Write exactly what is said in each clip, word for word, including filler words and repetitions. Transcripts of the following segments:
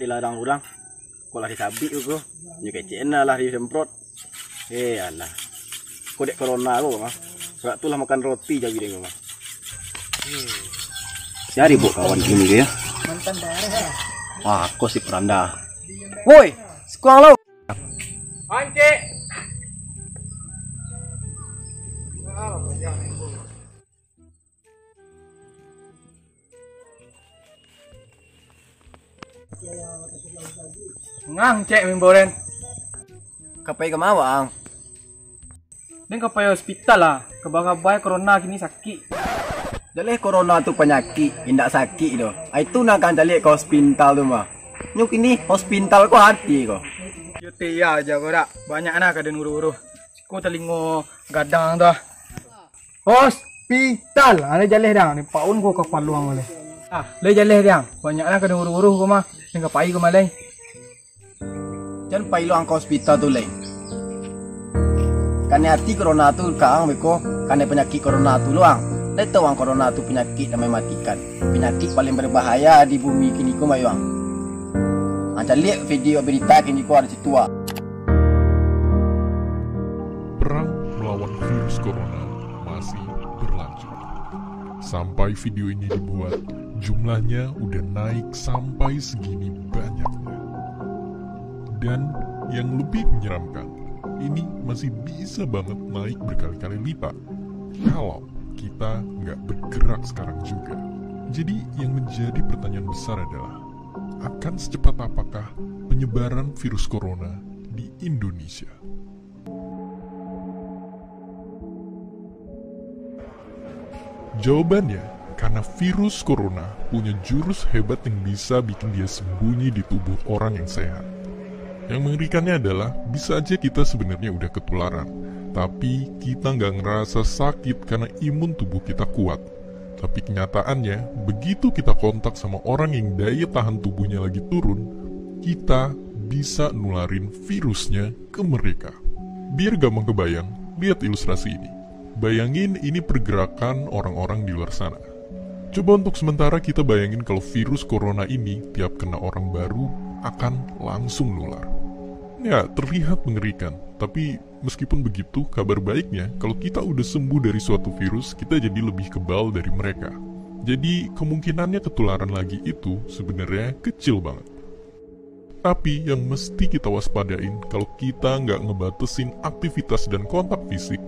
Di ladang urang, kok lah disabik ko, nyo kecek lah disemprot. Eh, alah. Kok dek corona ko mah. Sudah tu lah makan roti jadi deh mah. Cari buat kawan ini dia. Wah, kok si peranda. Woi, sikuang lo. Pancik. Ngah cek mimboren. Kapai ka ma, Bang? Den kapai hospital lah. Kabar-kabar corona kini sakik. Jaleh corona tu panyakik, indak sakik doh. Ai tu nan ka caliak ka hospital tu mah. Nyo kini hospital ko hati ko. Yo tiya aja ko dak. Banyak nah ka den uruh-uruh. Siko talingo gadang dah. Hospital. Ah, lai jaleh dang. Ni paun ko ka paluang oleh. Ah, lai jaleh dang. Banyak nah ka den uruh-uruh ko mah. Den kapai ko mah lai. Jan pai lo ang ka hospital tu lai. Kanai ati corona tu ka ang beko, kanai panyakik corona tu lo ang. Lai tau ang corona tu panyakik nan mamatikan. Panyakik paling berbahaya di bumi kini ko mah yo ang. Ang caliak video berita kini ko ado situ ah. Perang melawan virus corona masih berlanjut. Sampai video ini dibuat, jumlahnya udah naik sampai segini banyaknya. Dan yang lebih menyeramkan, ini masih bisa banget naik berkali-kali lipat kalau kita nggak bergerak sekarang juga. Jadi yang menjadi pertanyaan besar adalah, akan secepat apakah penyebaran virus corona di Indonesia? Jawabannya, karena virus corona punya jurus hebat yang bisa bikin dia sembunyi di tubuh orang yang sehat. Yang mengerikannya adalah, bisa aja kita sebenarnya udah ketularan, tapi kita nggak ngerasa sakit karena imun tubuh kita kuat. Tapi kenyataannya, begitu kita kontak sama orang yang daya tahan tubuhnya lagi turun, kita bisa nularin virusnya ke mereka. Biar gampang kebayang, lihat ilustrasi ini. Bayangin ini pergerakan orang-orang di luar sana. Coba untuk sementara kita bayangin kalau virus corona ini tiap kena orang baru akan langsung nular. Ya, terlihat mengerikan, tapi meskipun begitu, kabar baiknya, kalau kita udah sembuh dari suatu virus, kita jadi lebih kebal dari mereka. Jadi, kemungkinannya ketularan lagi itu sebenarnya kecil banget. Tapi yang mesti kita waspadain, kalau kita nggak ngebatesin aktivitas dan kontak fisik,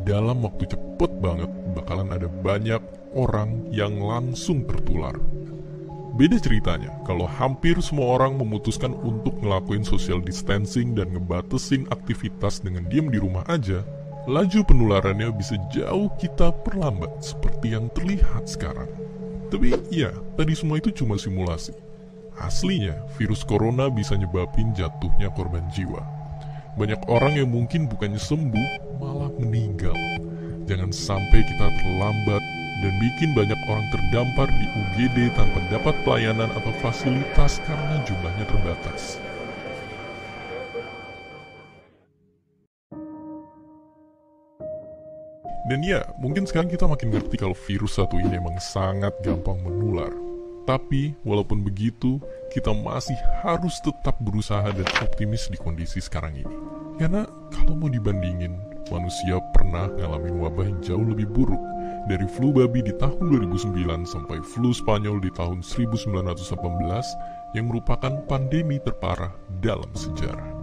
dalam waktu cepet banget bakalan ada banyak orang yang langsung tertular. Beda ceritanya, kalau hampir semua orang memutuskan untuk ngelakuin social distancing dan ngebatesin aktivitas dengan diam di rumah aja, laju penularannya bisa jauh kita perlambat seperti yang terlihat sekarang. Tapi ya, tadi semua itu cuma simulasi. Aslinya, virus corona bisa nyebabin jatuhnya korban jiwa. Banyak orang yang mungkin bukannya sembuh, malah meninggal. Jangan sampai kita terlambat dan bikin banyak orang terdampar di U G D tanpa dapat pelayanan atau fasilitas karena jumlahnya terbatas. Dan ya, mungkin sekarang kita makin ngerti kalau virus satu ini emang sangat gampang menular. Tapi, walaupun begitu, kita masih harus tetap berusaha dan optimis di kondisi sekarang ini. Karena kalau mau dibandingin, manusia pernah ngalamin wabah yang jauh lebih buruk, dari flu babi di tahun dua ribu sembilan sampai flu Spanyol di tahun seribu sembilan ratus delapan belas, yang merupakan pandemi terparah dalam sejarah.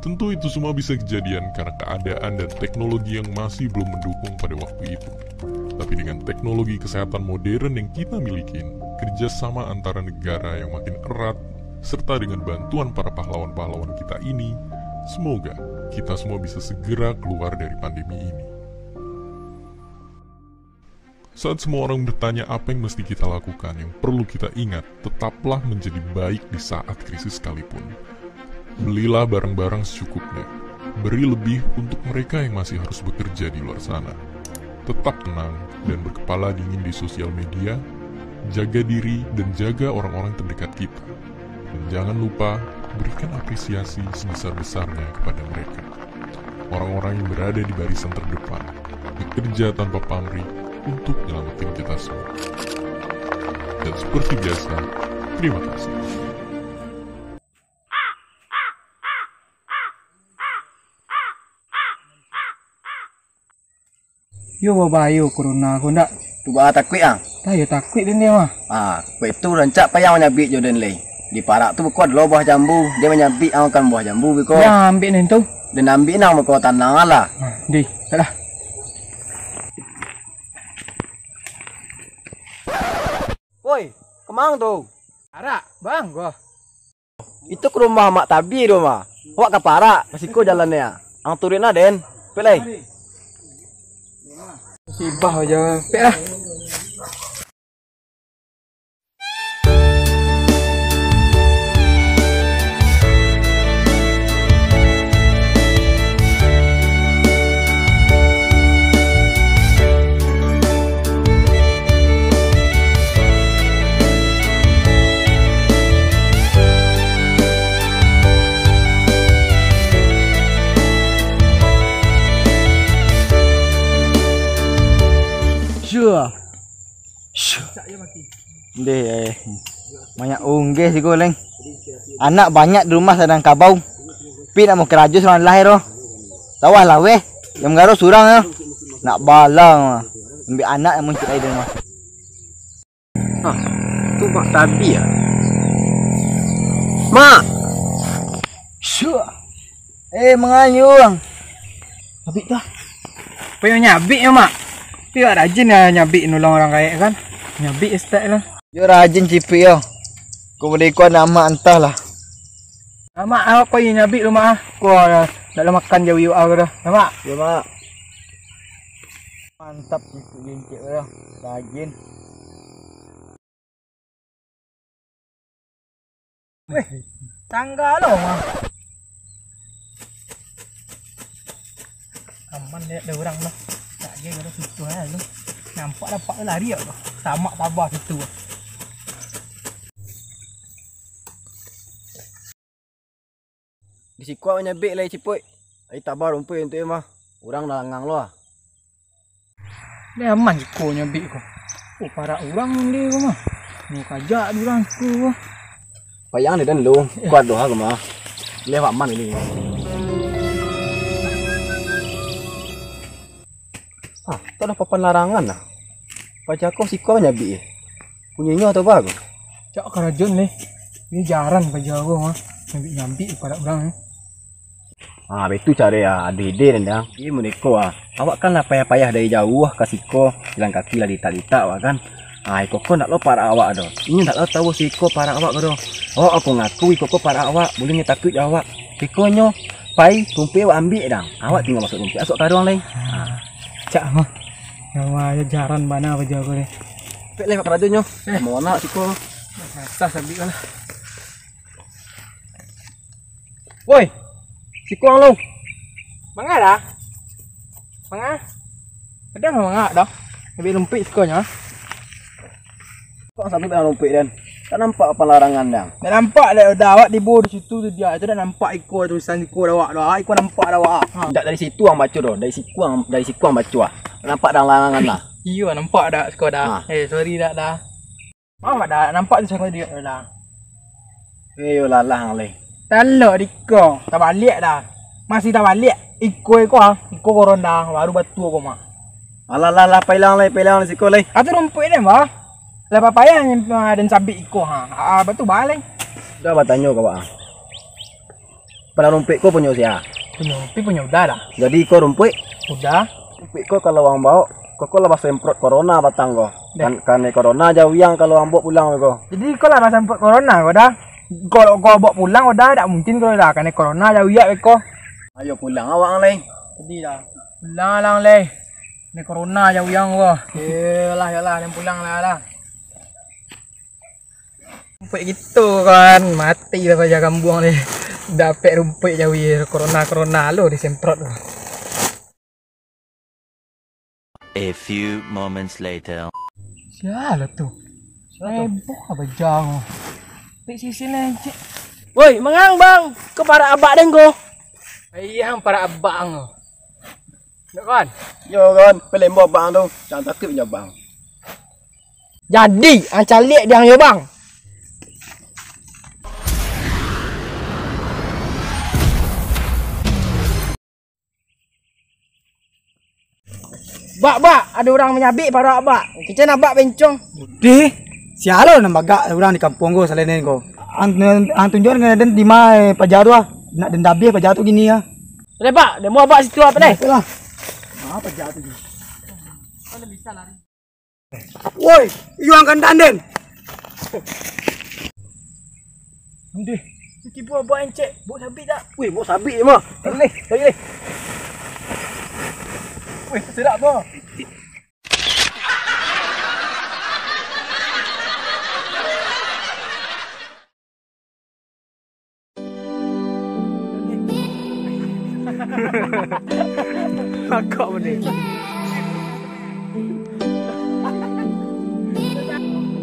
Tentu itu semua bisa kejadian karena keadaan dan teknologi yang masih belum mendukung pada waktu itu. Tapi dengan teknologi kesehatan modern yang kita milikin, kerjasama antara negara yang makin erat, serta dengan bantuan para pahlawan-pahlawan kita ini, semoga kita semua bisa segera keluar dari pandemi ini. Saat semua orang bertanya apa yang mesti kita lakukan, yang perlu kita ingat, tetaplah menjadi baik di saat krisis sekalipun. Belilah barang-barang secukupnya. Beri lebih untuk mereka yang masih harus bekerja di luar sana. Tetap tenang dan berkepala dingin di sosial media. Jaga diri dan jaga orang-orang terdekat kita. Dan jangan lupa berikan apresiasi sebesar-besarnya kepada mereka. Orang-orang yang berada di barisan terdepan, bekerja tanpa pamrih untuk nyelamatin kita semua. Dan seperti biasa, terima kasih. Yo babayo corona ko ndak? Tu baa takuik ang? Dah yo takuik den dia mah. Ah, kok itu rancak payah manyabik jo den lai. Di parak tu beko ado buah jambu, dia manyabik ang makan buah jambu beko. Yo ambiak den tu. Den ambiak nang beko tanang lah. Ah, di, salah. Woi, kemang tu? Arak, bang, gua. Itu ka rumah Mak Tabi tu mah. Awak ka parak, ka siko jalannyo. Ang turuik nah, den. Pek lai. Musibah aja. Pek lah. Sure. Sure. Ndeh, eh. Banyak unggeh siko, Leng. Anak banyak di rumah sadang kabau. Pi nak mau karajo surang lah, ero. Tawah lah, weh. Yang mangaro surang, yo. Nak balang. Ambiak anak yang muncik air di rumah. Ah, tu Mak Tabi, ah. Mak! Syuah. Eh, mangayuang. Abik dah. Payo nyabik yo, Mak. Tapi awak rajin lah nyabik nulung urang gaek kan. Nyabik estek lah. Yo rajin cipik yo. Ko bali ko anak mak antah lah. Amak, awak ko nyabik lu, Mak, ah. Ko, ah, dak lah makan jawi awak dah. Amak. Yo, Mak. Mantap cipik gincik tu. Rajin. Weh, tangga lo mah. Aman dek dek urang lah. Tak je kalau situ aja lu. Nampak dapat lari awak tu. Samak tabah situ. Di siko awak nyabik lai cipuik. Ai taba rumpuik untuak mah. Urang lah langang lo ah. Lai aman siko nyabik ko. Oh, parak urang mande ko mah. Nyo kajak di urang siko ko. Payang ni dan lu, kuat doh aku mah. Lai aman ini. Ah, tu ado papan larangan lah. Paja ko siko nyabik eh. Punyo inyo atau ba ko? Cak karajo ni. Ni jaran paja ko mah. Nyabik-nyabik parak urang ni. Ah, baitu caro ah, ado ide den dang. Iyo mode ko ah. Awak kan lah payah-payah dari jauah ka siko, jalan kaki lah litak-litak awak kan. Ah, iko ko ndak lo parak awak doh. Inyo ndak lo tahu siko parak awak ko doh. Awak aku ngaku iko ko parak awak, buliah nyo takuik jo awak. Siko nyo pai, rumpuik awak ambiak dang. Awak tinggal masuk rumpuik, masuk karuang lai. Ah. Cak mah. Nama aja jaran bana paja ko ni. Pek lai karajo nyo. Eh. Mau nak siko. Rasa sabik lah. Woi, siko ang lu. Manga dah? Manga? Kadang manga dah. Lebih lempik siko nyo. Kok sampai dalam lempik dan? Tak nampak apa larangan dang. Tak nampak dah, dah awak tibo di situ tu dia. Itu dah nampak iko tulisan iko dah awak dah. Iko nampak dah awak. Ha. Ndak dari situ ang baco doh, dari siko ang, dari siko ang baco ah. Nampak dang larangan lah. Iyo, nampak dah siko dah. Ha. Eh, sorry dah dah. Awak dah nampak tu siapa dia lah. Eh, yo lalah ang leh. Talok diko, tabaliak dah. Masih tabaliak. Iko iko ah, iko koron dah, baru batua ko mak. Alah lah lah, pailang lai, pailang lai siko lai. Atu rumpuik ni bah. Lah papayah ni, ah, dan sabik iko ha. Ah, batu balai. Dah batanyo ka awak. Pala rumpuik ko punyo sia? Punyo, tapi punyo Uda dah. Jadi iko rumpuik? Uda. Rumpuik ko kalau wang baok, ko, ko lah basemprot corona batang ko. Dah. Kan, kanai corona jauh yang kalau wang baok pulang ko. Jadi ko lah basemprot corona ko dah. Kalau ko baok pulang ko dah, dak mungkin ko dah kanai corona jauh yak ko. Ayo pulang awak ang lai. Jadi dah. Pulang lang lai. Kanai corona jauh yang ko. Yolah, yolah, dan pulang lah lah. Rumpuik gitu kan, mati lah paja kambuang ni. Dapek rumpuik jawi, corona-corona lo disemprot. A few moments later. Sialah tu. Siapa tu? Heboh apa jang. Pik sisi lencik. Woi, mangang bang, ke parak abak den ko. Iya, parak abak ang. Yo kan? Yo kan, pelembo bang tu. Jangan takut punya bang. Jadi, ang caliak di ang yo bang. Bak, bak, ado urang manyabik parak, bak. Kecek nak bak bencong. Deh, sia lo nan bagak urang di kampuang ko, salain den ko? Ang, ang tunjuakan ka den di ma, eh, paja tu ah. Nak den dabih paja tu kini ah. Deh, bak, demo bak situ ah, deh. Oke lah. Ah, paja tu. Woi, iyo ang kandan den. Ndeh, itu tibo abah encek, bau sabik tak? Weh, bau sabik je mah. Tadi leh, tadi leh. Weh, sedap tu. Agak bana.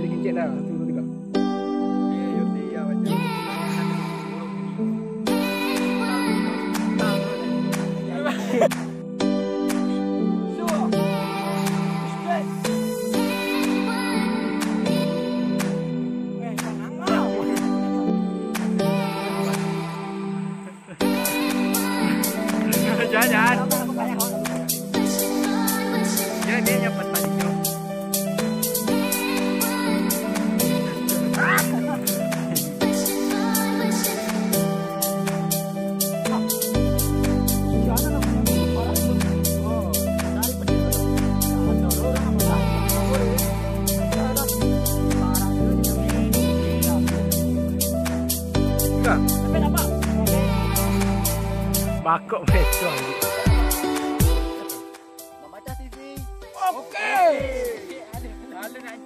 Kecil lah, satu, dua, tiga. Jangan, jangan. Dia, dia yang patah itu. Bakok betul. Mamacah T V. Oke. Lalu nak